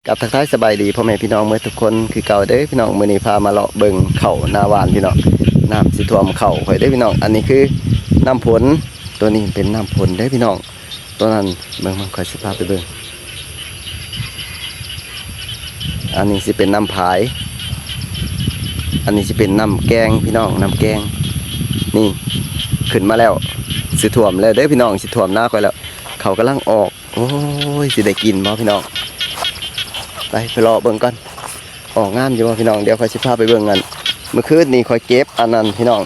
ກັບທັກທາຍສະບາຍດີພໍ່ແມ່ພີ່ນ້ອງເໝິດທຸກຄົນຄືເກົ່າເດີພີ່ນ້ອງ. ມື້ນີ້ພາມາເລາະເບິ່ງເຂົ້ານາຫວານພີ່ນ້ອງ. ນ້ຳຊິຖ້ວມເຂົ້າຂ້ອຍເດີພີ່ນ້ອງ. ອັນນີ້ຄືນ້ຳຝົນ, ໂຕນີ້ເປັນນ້ຳຝົນເດີພີ່ນ້ອງ. ໂຕນັ້ນເບິ່ງໆ ຂ້ອຍຊິພາໄປເບິ່ງ. ອັນນີ້ຊິເປັນນ້ຳພາຍ, ອັນນີ້ຊິເປັນນ້ຳແກງພີ່ນ້ອງ, ນ້ຳແກງ. ນີ້ ຂຶ້ນມາແລ້ວ, ຊິຖ້ວມແລ້ວເດີພີ່ນ້ອງ, ຊິຖ້ວມນາຂ້ອຍແລ້ວ. ເຂົ້າກຳລັງອອກ. ໂອ້ຍ ຊິໄດ້ກິນບໍ່ພີ່ນ້ອງ? ໄປ ໄປເລາະເບິ່ງກ່ອນ. ອອກງາມຢູ່ບໍ່ພີ່ນ້ອງ? ດຽວຂ້ອຍຊິພາໄປເບິ່ງ. ອັນ ມື້ຄືນນີ້ຂ້ອຍເກັບອັນນັ້ນພີ່ນ້ອງ,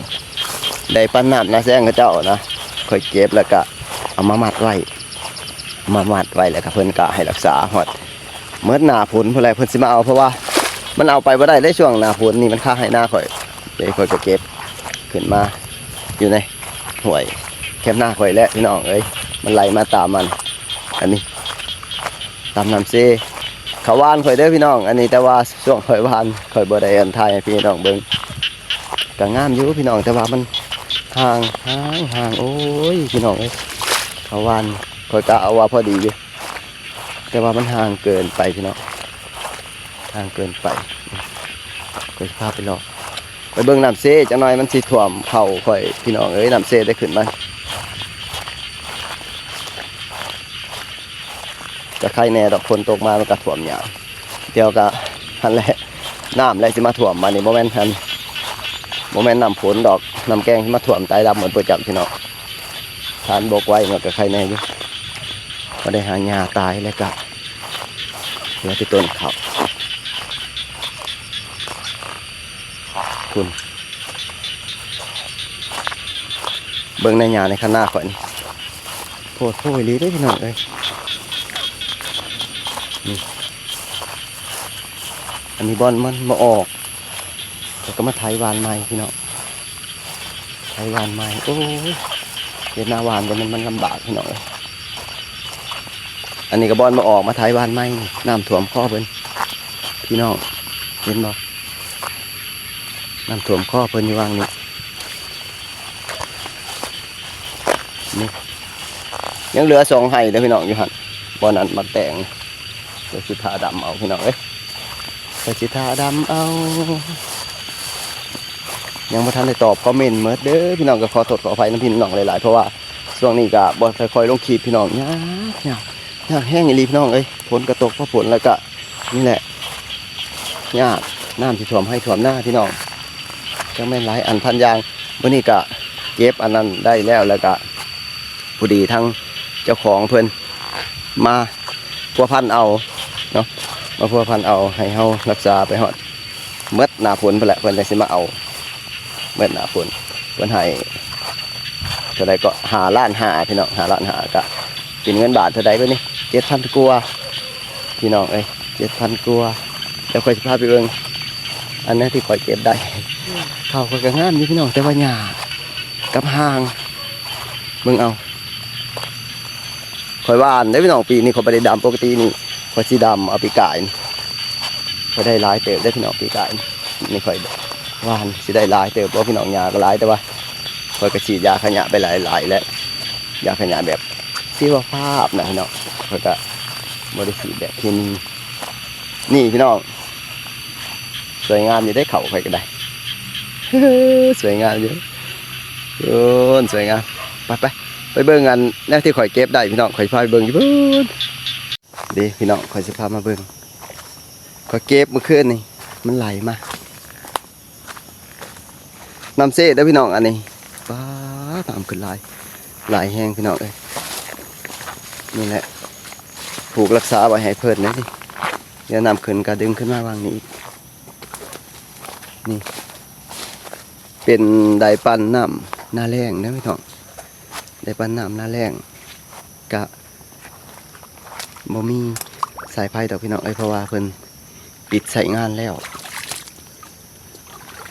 ໄດ້ປັນນ້ຳນາແຊງເຂົາເຈົ້ານະ. ຂ້ອຍເກັບແລ້ວກະເອົາມາມັດໄວ້, ມາມັດໄວ້ ແລ້ວກະເພິ່ນກະໃຫ້ຮັກສາຮອດເໝິດໜ້າຝົນພຸ້ນແຫຼະ ເພິ່ນຊິມາເອົາ. ເພາະວ່າມັນເອົາໄປບໍ່ໄດ້ເດ້ ຊ່ວງໜ້າຝົນນີ້ ມັນຄາໄຮ່ນາຂ້ອຍເດ້. ຂ້ອຍກະເກັບຂຶ້ນມາຢູ່ໃນ ຫ້ວຍແຄມນາຂ້ອຍແຫຼະພີ່ນ້ອງເອີຍ. ມັນໄຫຼມາຕາມອັນ ອັນນີ້ ຕາມນ້ຳເຊ. ເຂົ້າຫວານຂ້ອຍເດີພີ່ນ້ອງ ອັນນີ້. ແຕ່ວ່າຊ່ວງຂ້ອຍຫວານ ຂ້ອຍບໍ່ໄດ້ອັນຖ່າຍໃຫ້ພີ່ນ້ອງເບິ່ງ. ກະງາມຢູ່ພີ່ນ້ອງ, ແຕ່ວ່າມັນຫ່າງ ຫ່າງ ຫ່າງ. ໂອ້ຍ ພີ່ນ້ອງເອີຍ, ເຂົ້າຫວານຂ້ອຍກະເອົາວ່າພໍດີຢູ່. ແຕ່ວ່າມັນຫ່າງເກີນໄປພີ່ນ້ອງ, ຫ່າງເກີນໄປ. ຂ້ອຍຊິພາໄປເລາະ ໄປເບິ່ງນ້ຳເຊຈັກໜ່ອຍ, ມັນຊິຖ້ວມເຂົ້າຂ້ອຍພີ່ນ້ອງເອີຍ. ນ້ຳເຊໄດ້ຂຶ້ນມາ ກະໄຄແນ່ດອກ, ຝົນຕົກມາມັນກະຖ້ວມຍາກ. ດຽວກະຫັ້ນແຫຼະ ນ້ຳແຫຼະຊິມາຖ້ວມ. ບາດນີ້ບໍ່ແມ່ນຫັ້ນ ບໍ່ແມ່ນນ້ຳຝົນດອກ, ນ້ຳແກງຊິມາຖ້ວມ. ຕາຍດຳໝົດເບິດຈັກພີ່ນ້ອງ. ທານບົກໄວ້ມັນກະໄຄແນ່ຢູ່, ບໍ່ໄດ້ຫາຫຍ້າຕາຍ ແລ້ວກະເຫຼືອແຕ່ຕົ້ນເຂົ້າພຸ້ນ. ເບິ່ງໃນຫຍ້າໃນຄັນນາຂ້ອຍນີ້ ໂພດໂພອີ່ຫຼີເດ້ພີ່ນ້ອງເອີຍ. ນີ້ ອັນນີ້ບ່ອນມັນບໍ່ອອກ ຂ້ອຍກະມາໄຖຫວ່ານໃໝ່ພີ່ນ້ອງ, ໄຖຫວ່ານໃໝ່. ໂອ້ຍ ເຮັດນາຫວ່ານກະແມ່ນມັນລຳບາກພີ່ນ້ອງເອີຍ. ອັນນີ້ກະບ່ອນບໍ່ອອກ ມາໄຖຫວ່ານໃໝ່. ນ້ຳຖ້ວມຄໍເພິ່ນພີ່ນ້ອງ ເຫັນບໍ່? ນ້ຳຖ້ວມຄໍເພິ່ນຢູ່ຫວ່າງນີ້. ນີ້ ຍັງເຫຼືອສອງໄຮ່ເດີພີ່ນ້ອງ ຢູ່ຫັ້ນ ບ່ອນນັ້ນໝາກແຕງ. ຂ້ອຍຊິຖ້າດຳເອົາພີ່ນ້ອງເອີຍ, ຂ້ອຍຊິຖ້າດຳເອົາ. ຍັງບໍ່ທັນໄດ້ຕອບຄອມເມັນເໝິດເດີພີ່ນ້ອງ, ກະຂໍໂທດຂໍອະໄພນຳພີ່ນຳນ້ອງຫຼາຍໆ ເພາະວ່າຊ່ວງນີ້ກະບໍ່ຄ່ອຍລົງຄລິບພີ່ນ້ອງ. ຍາກ ຍາກ ຍາກແຮງອີ່ຫຼີພີ່ນ້ອງເອີຍ. ຝົນກະຕົກ ພໍຝົນແລ້ວກະ ນີ້ແຫຼະ ຍາກ ນ້ຳຊິຖ້ວມໄຮ່ຖ້ວມນາພີ່ນ້ອງ, ຈັ່ງແມ່ນຫຼາຍອັນພັນຢ່າງ. ມື້ນີ້ກະເກັບອັນນັ້ນໄດ້ແລ້ວ ແລ້ວກະ ພໍດີທາງເຈົ້າຂອງເພິ່ນມາພົວພັນເອົາເນາະ, ມາພົວພັນເອົາ ໃຫ້ເຮົາຮັກສາໄປຮອດເໝິດໜ້າຝົນພຸ້ນແຫຼະ ເພິ່ນຈັ່ງຊິມາເອົາ. ເໝິດໜ້າຝົນ ເພິ່ນໃຫ້ເທົ່າໃດເກາະ ຫ້າລ້ານຫ້າພີ່ນ້ອງ, ຫ້າລ້ານຫ້າ ກະເປັນເງິນບາດເທົ່າໃດບາດນີ້? ເຈັດພັນກວ່າພີ່ນ້ອງເອີຍ, ເຈັດພັນກວ່າ. ດຽວຂ້ອຍຊິພາໄປເບິ່ງອັນນັ້ນທີ່ຂ້ອຍເກັບໄດ້. ເຂົ້າຂ້ອຍກະງາມຢູ່ພີ່ນ້ອງ, ແຕ່ວ່າຫຍ້າກັບຮ່າງ ເບິ່ງເອົາ. ຂ້ອຍຫວ່ານເດ້ພີ່ນ້ອງ, ປີນີ້ຂ້ອຍບໍ່ໄດ້ດຳ, ປົກກະຕິນີ້ຂ້ອຍຊິດຳເອົາປີກາຍນີ້, ຂ້ອຍໄດ້ຫຼາຍເຕີບເດ້ພີ່ນ້ອງ ປີກາຍນີ້. ນີ້ຂ້ອຍຫວ່ານຊິໄດ້ຫຼາຍເຕີບບໍ່ພີ່ນ້ອງ, ຫຍ້າກະຫຼາຍ, ແຕ່ວ່າຂ້ອຍກະສີດຢາຂະຫຍະໄປຫຼາຍໆແລ້ວ, ຢາຂະຫຍະແບບຊີວະພາບນະພີ່ນ້ອງ, ຂ້ອຍກະບໍ່ໄດ້ສີດແບບເຄມີ. ນີ້ພີ່ນ້ອງ ສວຍງາມຢູ່ເດ້ ເຂົ້າຂ້ອຍກະໄດ້ ສວຍງາມຢູ່ ໂອ້ນ ສວຍງາມ. ໄປໆ ໄປເບິ່ງອັນແນວທີ່ຂ້ອຍເກັບໄດ້ພີ່ນ້ອງ, ຂ້ອຍຊິພາໄປເບິ່ງຢູ່ພຸ້ນ. ເດ້ພີ່ນ້ອງ ຂ້ອຍຊິພາມາເບິ່ງ, ຂ້ອຍເກັບມື້ຄືນນີ້ ມັນໄຫຼມາ ນ້ຳເຊເດີພີ່ນ້ອງ. ອັນນີ້ ປາດ ນ້ຳຂຶ້ນຫຼາຍ ຫຼາຍແຮງພີ່ນ້ອງເອີຍ. ນີ້ແຫຼະ ຜູກຮັກສາໄວ້ໃຫ້ເພິ່ນເດ້ນີ້, ດຽວນ້ຳຂຶ້ນກະດຶງຂຶ້ນມາຫວ່າງນີ້ອີກ. ນີ້ເປັນໄດປັນນ້ຳນາແລ້ງເດີພີ່ນ້ອງ, ໄດປັນນ້ຳນາແລ້ງ ກະບໍ່ມີສາຍໄຟດອກພີ່ນ້ອງເອີຍ, ເພາະວ່າເພິ່ນປິດໃຊ້ງານແລ້ວ.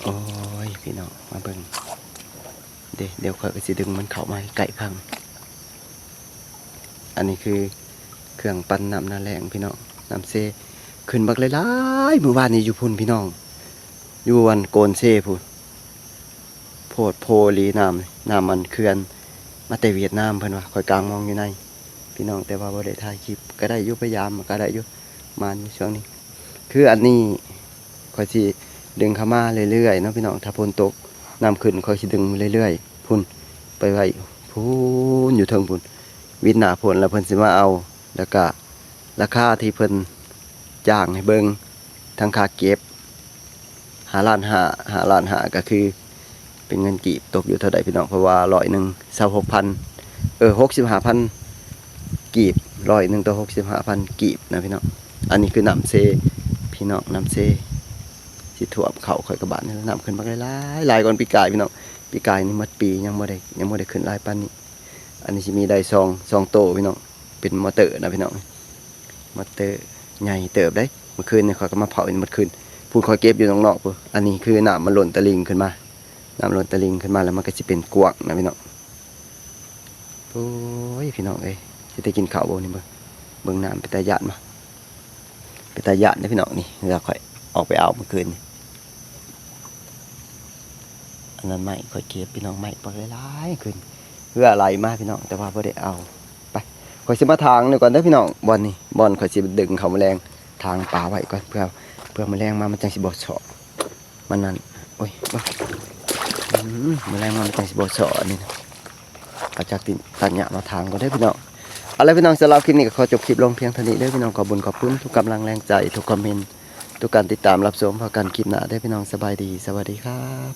ໂອ້ຍ ພີ່ນ້ອງ ມາເບິ່ງເດ້, ດຽວຂ້ອຍກະຊິດຶງມັນເຂົ້າມາໃກ້ໆ. ອັນນີ້ຄືເຄື່ອງປັນນ້ຳນາແລ້ງພີ່ນ້ອງ, ນ້ຳເຊຂຶ້ນບັກຫຼາຍໆ. ມື້ວານນີ້ຢູ່ພຸ້ນພີ່ນ້ອງ, ຢູ່ອັນໂກນເຊພຸ້ນ. ໂພດໂພອີ່ຫຼີນ້ຳ, ນ້ຳອັນເຂື່ອນມາແຕ່ຫວຽດນາມເພິ່ນວ່າ, ຂ້ອຍກາງມອງຢູ່ໃນພີ່ນ້ອງ, ແຕ່ວ່າບໍ່ໄດ້ຖ່າຍຄລິບ. ກະໄດ້ຢູ່ ໄປຢາມກະໄດ້ຢູ່, ມານຢູ່ຊ່ວງນີ້ ຄືອັນນີ້ຂ້ອຍຊິດຶງເຂົ້າມາເລື້ອຍໆເນາະພີ່ນ້ອງ. ຖ້າຝົນຕົກນ້ຳຂຶ້ນ ຂ້ອຍຊິດຶງເລື້ອຍໆພຸ້ນ ໄປໄວ້ພຸ້ນ ຢູ່ເທິງພຸ້ນ ວິດໜ້າຝົນ ແລ້ວເພິ່ນຊິມາເອົາ. ແລ້ວກະລາຄາທີ່ເພິ່ນຈ້າງໃຫ້ເບິ່ງ ທັງຄ່າເກັບ ຫ້າລ້ານຫ້າ ຫ້າລ້ານຫ້າ ກໍຄືເປັນເງິນກີບຕົກຢູ່ເທົ່າໃດພີ່ນ້ອງ? ເພາະວ່າຮ້ອຍໜຶ່ງ ຊາວຫົກພັນ ເອີ ຫົກສິບຫ້າພັນກີບ ຮ້ອຍໜຶ່ງຕໍ່ຫົກສິບຫ້າພັນກີບນະພີ່ນ້ອງ. ອັນນີ້ຄືນ້ຳເຊພີ່ນ້ອງ ນ້ຳເຊ ຊິຖ້ວມເຂົ້າຂ້ອຍກັບບ້ານນີ້ ນ້ຳຂຶ້ນບັກຫຼາຍໆ ຫຼາຍກວ່າປີກາຍພີ່ນ້ອງ. ປີກາຍນີ້ໝົດປີຍັງບໍ່ໄດ້ ຍັງບໍ່ໄດ້ຂຶ້ນຫຼາຍປານນີ້. ອັນນີ້ຊິມີໄດ້ສອງ ສອງໂຕພີ່ນ້ອງ ເປັນມໍເຕີນະພີ່ນ້ອງ ມໍເຕີໃຫຍ່ເຕີບເດ້. ມື້ຄືນນີ້ຂ້ອຍກໍມາເຝົ້າຢູ່ນີ້ໝົດຄືນ ພຸ້ນຂ້ອຍເກັບຢູ່ນອກໆພຸ້ນ. ອັນນີ້ຄືນ້ຳມັນລົ້ນຕະລິ່ງຂຶ້ນມາ ນ້ຳລົ້ນຕະລິ່ງຂຶ້ນມາ ແລ້ວມັນກໍຊິເປັນກວ້າງນະພີ່ນ້ອງ. ໂອ້ຍ ພີ່ນ້ອງເອີຍ ຊິໄດ້ກິນເຂົ້າບໍ່ນີ້? ເບິ່ງ ເບິ່ງນ້ຳເປັນຕາຢ້ານບໍ່? ເປັນຕາຢ້ານເດ້ພີ່ນ້ອງ. ນີ້ເຮືອຂ້ອຍອອກໄປເອົາມື້ຄືນນີ້ ອັນນັ້ນໄມ້ຂ້ອຍເກັບພີ່ນ້ອງ ໄມ້ບັກຫຼາຍໆ ຄືນ ເຮືອໄຫຼມາພີ່ນ້ອງ ແຕ່ວ່າບໍ່ໄດ້ເອົາ. ໄປ ຂ້ອຍຊິມາຖາງນີ້ກ່ອນເດີພີ່ນ້ອງ ບ່ອນນີ້ ບ່ອນຂ້ອຍຊິດຶງເຂົ້າມາແລງ ຖາງປາໄວ້ກ່ອນ ເພື່ອ ເພື່ອມາແລງມາມັນຈັ່ງຊິບໍ່ເຊາະ ມັນນັ້ນ ໂອ້ຍ ບໍ່ ອືມ ມາແລງມາມັນຈັ່ງຊິບໍ່ເຊາະອັນນີ້ນະ. ເອົາຈັກຕິນຕັດຫຍ້າມາຖາງກ່ອນເດີພີ່ນ້ອງ. ເອົາລະພີ່ນ້ອງ ສຳລັບຄລິບນີ້ກໍຂໍຈົບຄລິບລົງພຽງເທົ່ານີ້ເດີພີ່ນ້ອງ. ຂອບບຸນຂອບຄຸນທຸກກຳລັງແຮງໃຈ ທຸກຄອມເມັນ ທຸກການຕິດຕາມຮັບຊົມ. ພໍ້ກັນຄລິບໜ້າເດີພີ່ນ້ອງ. ສະບາຍດີ ສະຫວັດດີຄັບ.